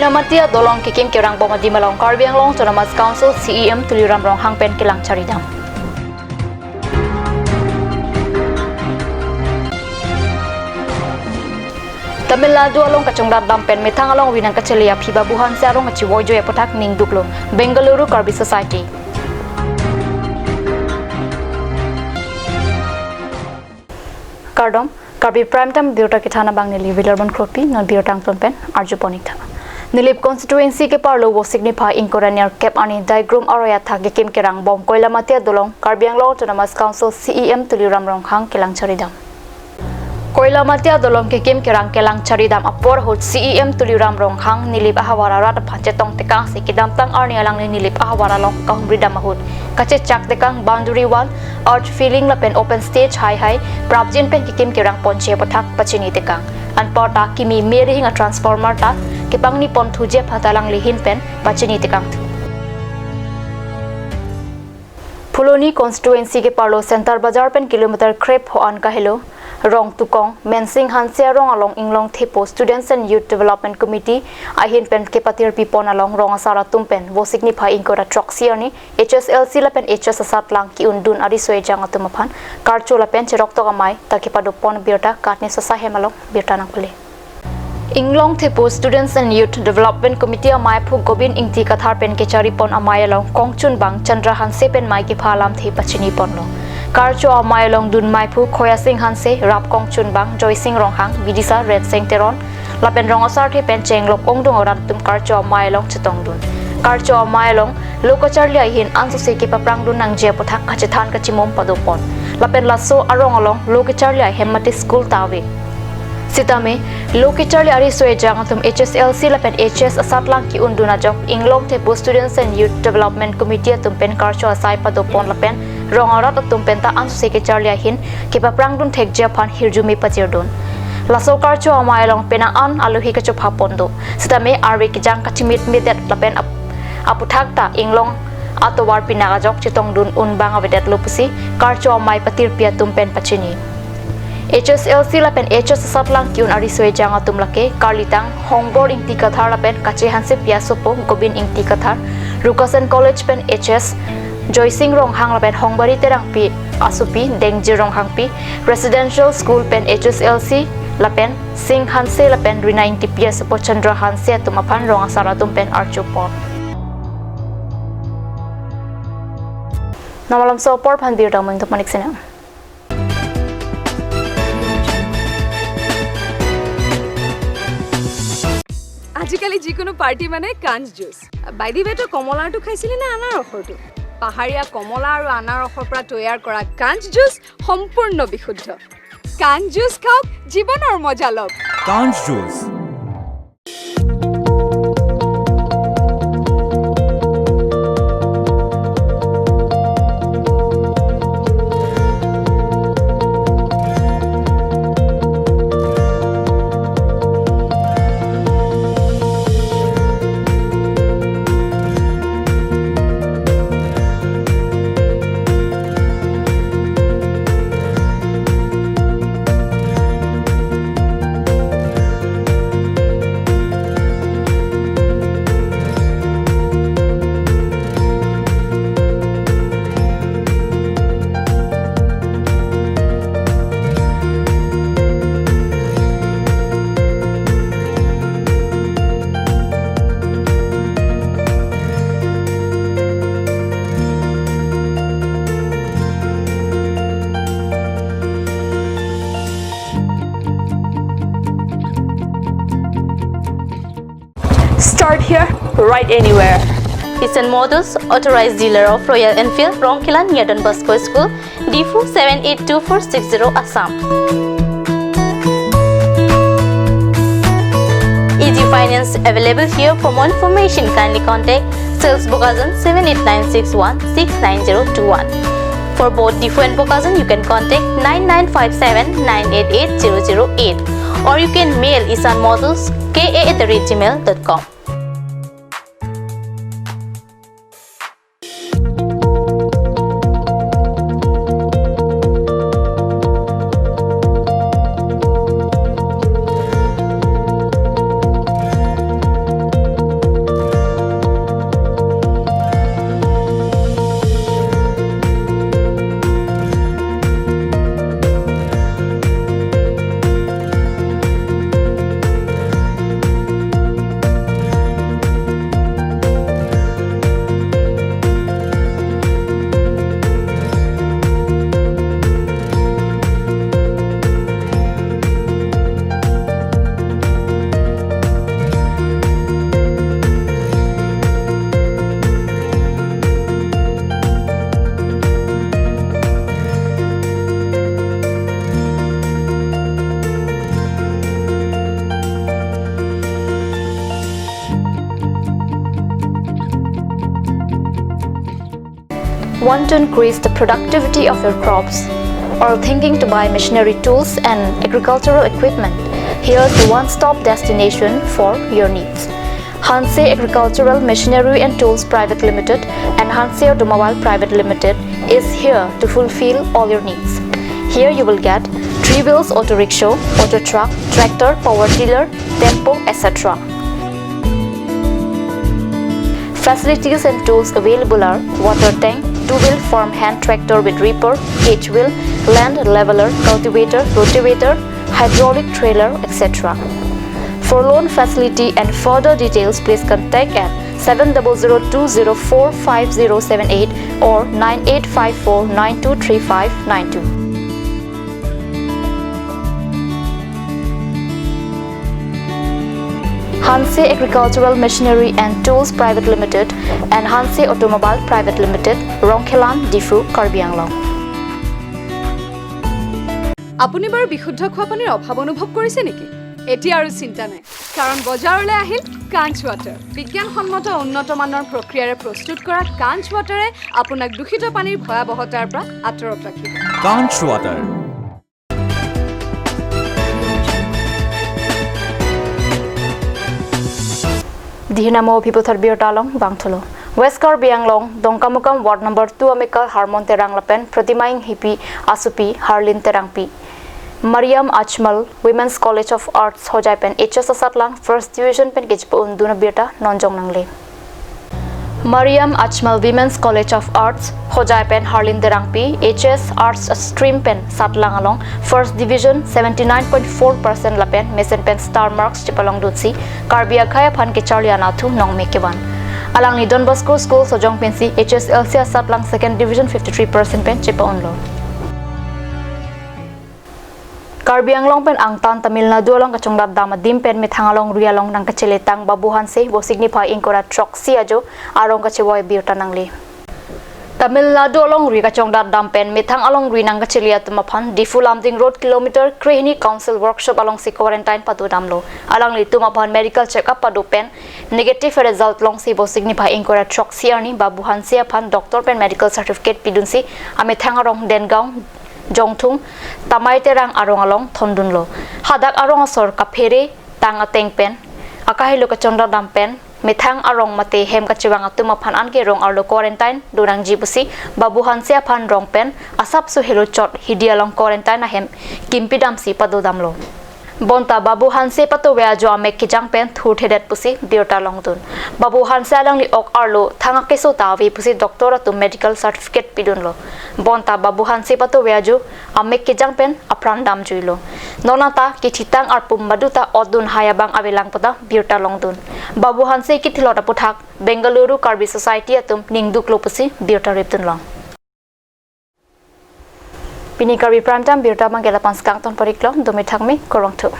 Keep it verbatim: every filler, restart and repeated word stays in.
Koilamati adolong kekim kerang bom adim along Karbi Anglong Autonomous Council C E M Tuliram Ronghang pen kelang charidam. Tamil Nadu along kachongdat dam pen methang along winang kachele aphi Babu Hanse arong kachivoijoi aputhak ningduklo Bengaluru Karbi Society. Kardom, Karbi Prime Time birta kethan abang neli Vilarbon Kropi, non birta angton pen arjupon ik tha. Nilip constituency keparlo Vosik niphai ingkoi ra nerkep arni Daigrum aroi athak kekim kerang bom Koilamati adolong Karbi Anglong Autonomous Council C E M Tuliram Ronghang kelang charidam. Koilamati adolong kekim kerang kelang charidam apor ahut C E M Tuliram Ronghang Nilip ahavar arat aphan chetong tekangsi kedamtang arni alangli Nilip ahavar along kahumridam ahut kachechak tekang boundary wall, earth filling lapen open stage haihai prapjin pen kekim kerang ponji aputhak pachini tekang. Anparta kimi merihing a-transformer ta kepangni ponthuji aphan ta alangli ahin pen pachini tekangthu. Phuloni constituency keparlo Centre Bazar pen kilometer krepho an kahelo Rongtukong Mensing Hanse arong along Inglong Thepo Students and Youth Development Committee ahin pen kepatirpi pon along rong asar atum pen Vosik niphai ingkoi ra throksi arni H S L C lapen H S asatlang ke-undun ariso ejang atum aphan karcho lapen cheroktok amei ta kepadopon birta katni sasa hem along birta nangpale. Inglong Thepo Students and Youth Development Committee amaiphu Gobin Ingti Kathar pen kecharipon amei along kongchunbang Chandra Hanse pen mei kepha alamthe pachiniponlo. Karcho amei along dun meiphu Khoya Sing Hanse, rap kongchunbang Joy Sing Ronghang, bidisa Renseng Teron, lapen rong asarthe pen chenglok ongdung arat atum karcho amei along chetongdun. Karcho amei along lo kacharli ahin ansose kepaprangdun nangji aputhak kachethan kachimum padopon. Lapen laso arong along lo kacharli ahem mate school ta ave. Sitame lo kacharli ariso ejang atum H S L C lapen H S asatlang ke-undun ajok Inglong Thepo Students and Youth Development Committee atum pen karcho asai padopon lapen rong arat atum pen ta ansose kacharli ahin kepaprangdun thekji aphan hirjume pachirdun. Laso karcho amei along penang an alohi kachopha pon do. Sitame arve kejang kachimitmedet lapen ap-, aputhak ta Inglong atovar pinak ajok chetongdun unbang avedetlo pusi karcho amei patirpi atum pen pachini. H S L C lapen H S asatlang ke-un ariso ejang atum lake karlitang Hongbor Ingti Kathar lapen Kache Hansepi asopo Gobin Ingti Kathar, Rukasen College pen H S Joy Sing Ronghang lapen Hongbari Terangpi asopi Dengjir Ronghangpi, Residential School pen H S L C lapen Sing Hanse lapen Rina Ingtipi asopo Chandra Hanse atum aphan rong asar atum pen arjupon. Namalam so apor aphan birta mung tuk manik sina. আজিকালি যিকোনো পাৰ্টি মানে কাঞ্চ juice. By the ৱে, তই কমলাৰটো খাইছিলি নে আনাৰসৰটো? পাহাৰীয়া কমলা আৰু আনাৰসৰ পৰা তৈয়াৰ কৰা কাঞ্চ জুচ সম্পূৰ্ণ বিশুদ্ধ। কাঞ্চ জুচ খাওক, জীৱনৰ মজা লওক। কাঞ্চ juice. Start here, ride anywhere. Isan Motors, authorized dealer of Royal Enfield, Rongkhelan near Don Bosco School, Diphu seven eight two four six zero, Assam. Easy finance available here. For more information, kindly contact sales Bokajan seven eight nine six one six nine zero two one. For both Diphu and Bokajan, you can contact nine nine five seven nine eight eight zero zero eight, or you can mail Isan Motors K A at the rate gmail dot com. increase the productivity of your crops, or thinking to buy machinery tools and agricultural equipment, here's the one-stop destination for your needs. Hanse Agricultural Machinery and Tools Private Limited and Hanse Automobile Private Limited is here to fulfill all your needs. Here you will get three wheels auto rickshaw, auto truck, tractor, power tiller, tempo, et cetera. Facilities and tools available are water tank, two-wheel farm hand tractor with reaper, cage wheel, land leveler, cultivator, rotavator, hydraulic trailer, et cetera. For loan facility and further details, please contact at seven double zero two zero four five zero seven eight or nine eight five four nine two three five nine two. Hanse Agricultural Machinery and Tools Private Limited and Hanse Automobile Private Limited, Rongkhelan, Diphu, Karbi Anglong. আপুনি বাৰু বিশুদ্ধ খোৱা পানীৰ অভাৱ অনুভৱ কৰিছে নেকি? এতিয়া আৰু চিন্তা নাই, কাৰণ বজাৰলৈ আহিল কাঞ্চ ৱাটাৰ। বিজ্ঞানসন্মত উন্নত মানৰ প্ৰক্ৰিয়াৰে প্ৰস্তুত কৰা কাঞ্চ ৱাটাৰে আপোনাক দূষিত পানীৰ ভয়াৱহতাৰ পৰা আঁতৰত ৰাখিব। Kanch Water. Dihina mo phiputhot birta along vangthulo. West Karbi Anglong, Dongkamukam Ward number two amekar Harmon Terang lapen Pratima Inghipi asopi Harlin Terangpi, Mariam Ajmal Women's College of Arts Hojai pen H S asatlang first division pen kejipundun abirta non jong nangle. Mariam Ajmal Women's College of Arts Hojai pen Harlin Terangpi H S Arts stream pen satlang along first division seventy nine point four percent lapen mesen pen star marks chepalongdunsi Karbi akhei aphan kecharli anatthu nongmek kevan. Alangli Don Bosco School Sojong pensi H S L C asatlang second division fifty three percent pen chepa-unlo. Karbi Anglong pen angtan Tamil Nadu along kachongdat dam adim pen methang alongri along nangkacheletang Babu Hanse bosik niphai ingkoi ra throksi ajo arong kachevoi birta nangle. Tamil Nadu alongri kachongdat dam pen methang alongri nangkachele atum aphan Diphu Lumding Road kilometer krehini Council Workshop alongsi quarantine pado damlo. Alanglitum aphan medical check-up pado pen negative result longsi bosik niphai ingkoi ra throksi arni Babu Hanse aphan doctor pen medical certificate pidunsi amethang arong Dengaon, Jongthung, Tamai Terang arong along thondunlo. Hadak arong asor kaphere tang ateng pen akahelo kachongdat dam pen methang arong mate hem kachevang atum aphan anke rong arlo quarantine donangji pusi Babu Hanse aphan rong pen asapso helo chot hidi along quarantine ahem kimpi damsi pado damlo. Bonta Babu Hanse patover ajo amek kejang pen thurthedet pusi birta longdun. Babu Hanse alangli ok arlo thang akeso ta ave pusi doctor atum medical certificate pidunlo. Bonta Babu Hanse patover ajo amek kejang pen apran damjuilo. Non anta kethitang arpum baduta otdun hai abang avelang puta birta longdun. Babu Hanse kithilot aputhak Bengaluru Karbi Society atum ningduklo pusi birta ripdunlong. Pini Karbi Prime Time birta abangke lapu-an si kangton pariklo, dome thakme, kurvangthu.